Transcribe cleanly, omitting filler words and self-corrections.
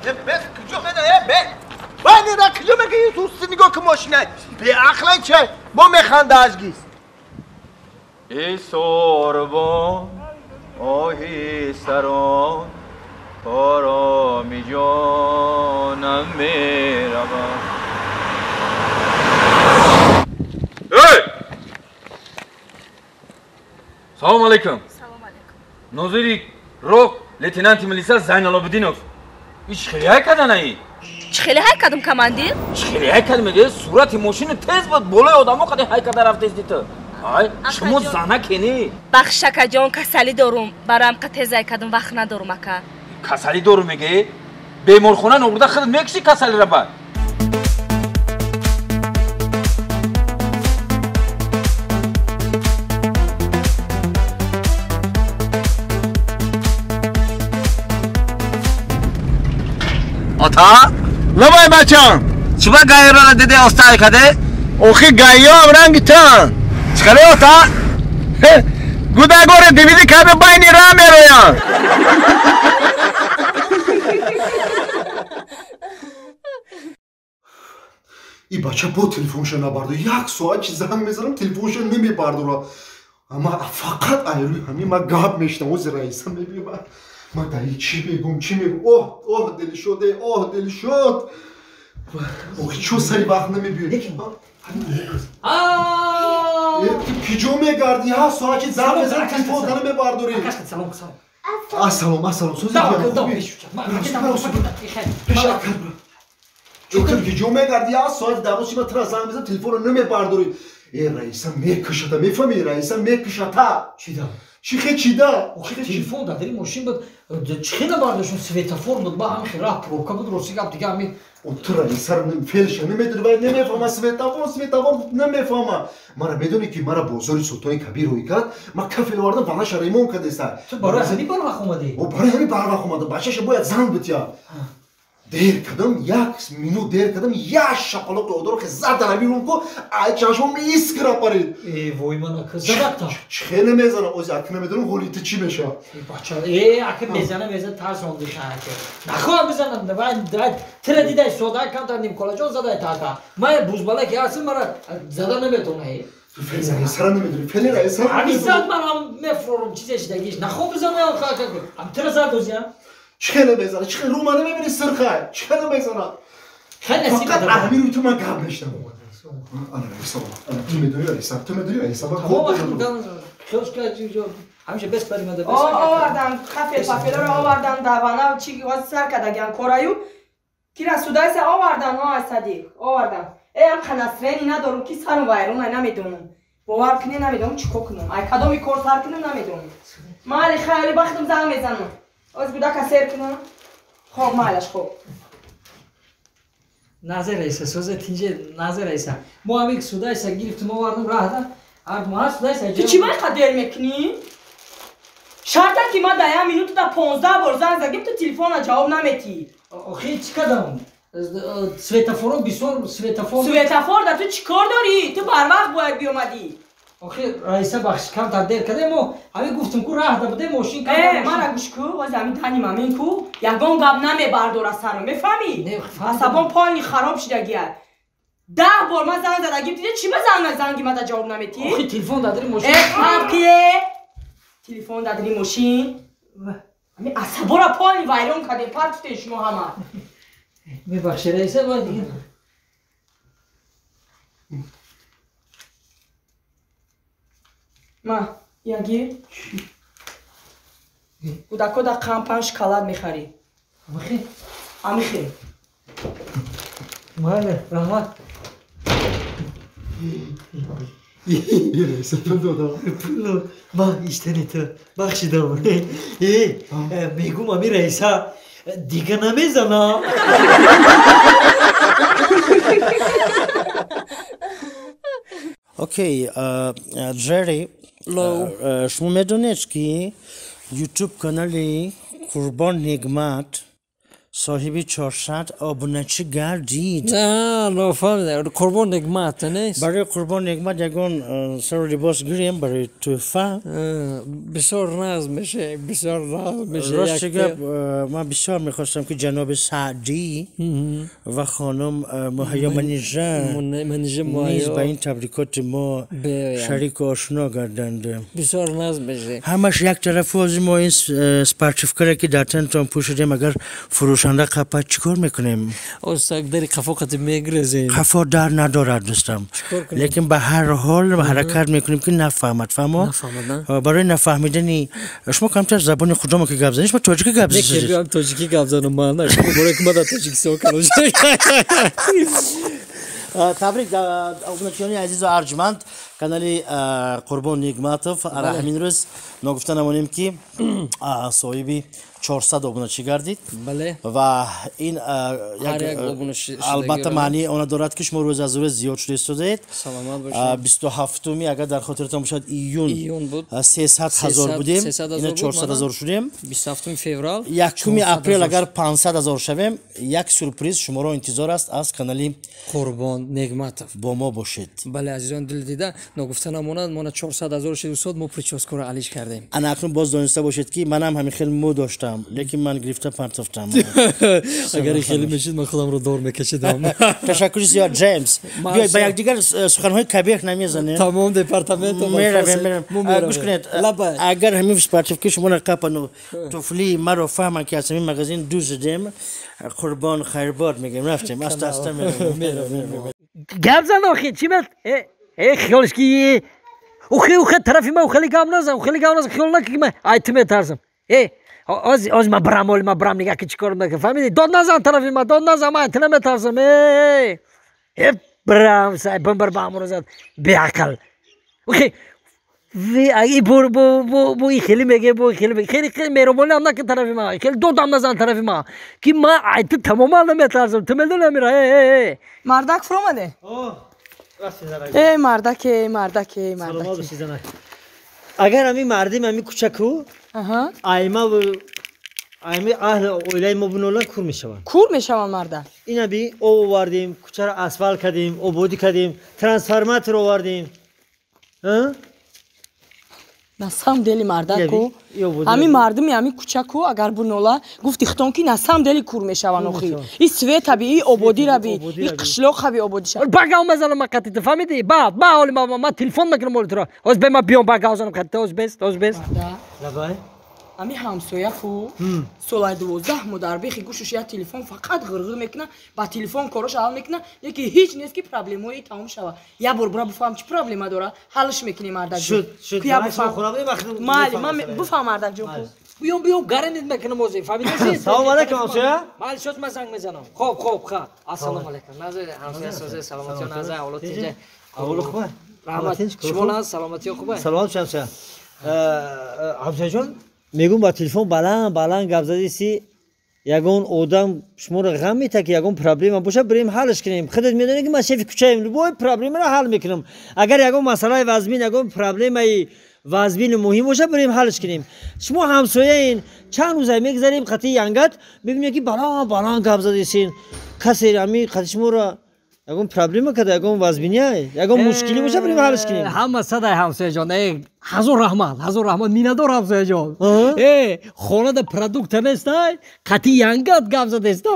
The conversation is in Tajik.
Бес куҷо меда, бе. Байни ра куҷо мегӣ, сусти нигоҳ ки мошина. Беақлай чай, бо механда ажгиз. Эй сорбон, оҳи сарон, ороми ҷонам меравам. Эй! Салом алейкум. Салом алейкум. Нозири роҳ лейтенанти милиса Зайналобидинов. Ич хеле ҳай кадан аи? Чӣ хеле ҳай кадам, командир? Чӣ хеле ҳай кадам мега? Сурати мошини тез буд, болои одамо қади ҳай када рафтести ту. Ай, шумо зана кени? Бахш акаҷон, касалӣ дорум, барам қа тез ҳай кадам, вақт надорум ака. Касалӣ дорум мега? Беморхона нобурда худат мекуши касалиро бад. Ата? Лабай бачам. Чиба гайрора диде остай каде? Охи гайём ранги тан. Чикале ота? Гудагоре дивиди каде байни ра мероян. И бача бо телефонша набардо. Як соат чи занг мезанам, телефонша намебардора. Ама фақат айрӯи ҳамин ма гап мешинам. Ози раиса мебиёбад. Ма даи чӣ мегум, чӣ мегум? Оҳ, оҳ, дилшод, оҳ, дилшод. Охи чо сари вақт намебиёӣ? Ту киҷо мегардӣ? Ҳафт соат чи занг мезанам, телефонта намебардорӣ. Салом, салом. Ассалом, ассалом. Сӯзи пеш акар. Ту киҷо мегардӣ? Ҳафт соат дар рӯз ма тура занг мезанам, телефонро намебардорӣ. Э, раиса мекушата, мефаҳмӣ? Раиса мекушата. Чида? Чӣ хе чида? Охи телефон дар дари мошин буд. Чӣ хе набардоштум? Светофор буд, ба ҳамин хел раҳ пробка буд, рости гап дига ҳамин. О, ту раисаро фелша намедонӣ, вай намефаҳма, светофор, светофор намефаҳма. Мара медонӣ ки мара бозори Султони Кабир рӯй кард, ма кафел овардам, ванаша ремон кардеста. Ту барои ҳамин барвақт омадӣ? О, барои ҳамин барвақт омадам. Бачаша бояд занг битя. Дер кардам, як минут дер кардам, як шапалоқи одоро хе зад дар ҳамин рум ку, ай чашмом искра парид. Э, вой ман ака, задакта. Чӣ хе намезанам, ози ака намедонам, ҳоли ту чӣ мешавад? Э, бача, э, ака мезана, мезана, тарсонди ака. Нахоҳам бизанам, давай, давай, тира дидай, сода камтар нимколаҷон задай та ака. Ман бузбалаки ҳастам, мара зада наметавонам. Ту фели раисара намедонӣ, фели раисара. Ҳамин зад ман ҳам мефурорам, чизе шидагиш. Нахоҳам бизанам, ака, ҳам тира зад озиам. Чӣ хеле мезана? Чӣ хеле рӯ мана мебинӣ сирхай? Чӣ хеле мезана? Фақат ҳамин рӯи ту ман гап мешинам. Ана раиса, ана ту медонӣ раиса, ту медонӣ раиса. Ҳамеша бес паримада бес. Овардан хафел пафеларо овардан давана чӣ сар кардагиан кораю кира судайса овардан о ай садиқ овардан. Э ам ханасрени надорум ки сару вайрон ай намедонам. Бовар кунӣ намедонам чӣ кор кунам. Ай кадоми кор сар кунам намедонам. Майли хайли бахтам занг мезанам. Оз гудака сер кунам. Хоб майлаш хоб. Назар раиса, сӯза тинҷе Назар раиса. Мо ҳамин судайса гирифтим овардам раҳда. Ҳар судайса. Ту чӣ май қадер мекунӣ? Шарта ки ман дар як минуту дар 15 бор занг задим, ту телефона ҷавоб наметӣ. Охи чӣ кардам? Светофоро бисёр светофор. Светофор да ту чӣ кор дорӣ? Ту барвақт бояд биомадӣ. Охи раиса бахш камтар дер кардем, мо ҳамин гуфтем ку раҳда будем мошин кам. Э, мара гӯш ку, оз ҳамин тани мамин ку, ягон гап намебардора сарам, мефаҳмӣ? Асабон полни хароб шидагия. 10 бор ман занг задагим, дида чӣ ба занги мада ҷавоб наметӣ? Охи телефон дар дари мошин. Э, фарқие? Телефон дар дари мошин. Ҳамин асабора полни вайрон кардем, партуфтем шумо ҳама. Мебахши раиса, бояд дига. Ма, ягир. Кӯдако дар қампан шоколад мехарӣ. Амихе? Амихе. Майли, раҳмат. Раиса пул додам. Пул дод. Ман иштани ту бахшидам. Э, мегум ами раиса дига намезана. Окей, Джерри, шумо медонед ки ютуб канали Қурбон Нигмат соҳиби 400 обуначӣ гардид. Не, нафаҳмидам. Қурбон Нигмат нест? Барои Қурбон Нигмат ягон сару либос гирем барои тӯҳфа. Бисёр нағз меше, бисёр нағз меше. Рости гап, ман бисёр мехостам ки ҷаноби Саъдӣ ва хонум Муҳайё Манижа низ ба ин табрикоти мо шарику ошно гарданд. Бисёр нағз меше. Ҳамаш як тарафу ози мо ин спартивкаре ки дар танатон пӯшидем, агар фурӯшанда қапа чикор мекунем? Остак дари қафо қати мегрезем. Қафо дар надорад дӯстам, лекин ба ҳар ҳол ҳаракат мекунем ки нафаҳмад. Фаҳмо? Барои нафаҳмидани шумо камтар забони худомо ки гап занед, шумо тоҷикӣ гап занед. Тоҷикӣ гап занам ман, шумо барои ки ман дар Тоҷикистон калон. Табрик обуначиёни азизу арҷманд, канали Қурбон Нигматов ара ҳамин рӯз ногуфта намонем ки соҳиби 400 обуначӣ гардид. Ва ин албатта маънии она дорад ки шумо рӯз аз рӯз зиёд шуда истодаед. 27-уми агар дар хотиратон бошад июн 300 ҳазор будем, ина 400 ҳазор шудем. 27 феврал 1 апрел агар 500 ҳазор шавем, як сюрприз шуморо интизор аст аз канали Қурбон Нигматов. Бо мо бошед. Бале, азизон дил дида, ногуфта намонад, мо 400 ҳазор шуд устод, мо прическаро алиш кардем. Ана акнун боз дониста бошед ки манам ҳамин хел мӯ доштам, лекин ман гирифта партофтам. Агар хеле мешид, ман худамро дор мекашидам. Ташаккури зиёд, Ҷеймс. Биёед ба якдигар суханҳои кабеҳ намезанем. Тамом департамент меравем. Гӯш кунед, агар ҳамин спортивки шуморо қапану туфлии маро фаҳманд ки аз ҳамин магазин дузидем, Қурбон хайрбод мегӯем. Рафтем, аста аста меравем. Гап зан охи, чӣ мет? Э хиёлш ки ухи ухи тарафи ма хеле гап назан, хеле гап назан, хиёл накун ки ман ай ту метарсам. Э оз ман брам, оли ман брам, нигаҳ ки чӣ кор мекунам, фаҳмидӣ? Дод назан тарафи ман, дод назан, ман ту наметарсам. Э э брам, сай бамбар ба амро зад, беақл. Ухи и бур бу бу бу и хеле меге, бу хеле меге, хеле хеле меҳрубонӣ ҳам накун тарафи ман, хеле додам назан тарафи ман, ки ман ай ту тамоман наметарсам, ту медонӣ амира. Э э мардак фуромаде? Эй мардак, эй мардак, эй мардак. Агар ҳамин мардим ҳамин кӯчаку айма айми аҳли оилаи мо бинола кур мешаванд. Кур мешаванд мардак. Ина би об овардем, кӯчаро асфалт кардем, ободӣ кардем, трансформатор овардем. На самом деле мардаку, ҳамин мардуми ҳамин кӯчаку агар бунола гуфти хитон ки на самом деле кур мешаванд охи. И света би, и ободира би, и қишлоқа би ободӣ шава. Багав мезанам ман қати ту, фаҳмидӣ? Ба, ба ҳоли ман телефон мекунам оли туро. Ҳоз бе ман биём багав занам қати ту, ҳоз бес, ҳоз бес. Лабай. Ҳамин ҳамсоя ку солаи 12 мо дар бехи гӯшаш як телефон фақат ғирғир мекуна, ба телефон корош ҳал мекуна, яки ҳеҷ нест ки проблемаи тамом шава. Як бор бура бифаҳм чӣ проблема дора, ҳалш мекунем мардак ҷон. Шуд, шуд. Майли, ман бифаҳм мардак ҷон ку. Биём, биём, гаранид мекунам озӣ, фаҳмидасӣ? Салом алайкум ҳамсоя. Майли, шуд, ман занг мезанам. Хоб, хоб, ха. Ассалому алайкум. Назар ҳамсоя соза, саломатиё назар, авлод тинҷа. Авлод хуб. Раҳмат. Шумо наз, саломатиё хуб. Саломат ҳамсоя. Ҳамсоя ҷон, мегӯм ба телефон баланд баланд гап задиси, ягон одам шуморо ғам мета ки ягон проблема боша, бирем ҳалш кунем. Худат медонӣ ки ман шефи кӯчаем, любой проблемаро ҳал мекунам. Агар ягон масъалаи вазмин, ягон проблемаи вазмину муҳим боша, бирем ҳалш кунем. Шумо ҳамсояин, чанд рӯза мегзарем қатъи янгат, мебинем ки баланд баланд гап задисин. Касе ҳами қатъи шуморо ягон проблема карда, ягон вазминия, ягон мушкилӣ боша, бирем ҳалш кунем. Ҳама садай ҳамсояҷон, э ҳазор раҳмат, ҳазор раҳмат, миннатдор ҳамсояҷон. Э хонада продукта нестай, қатъи янгат гап задеста.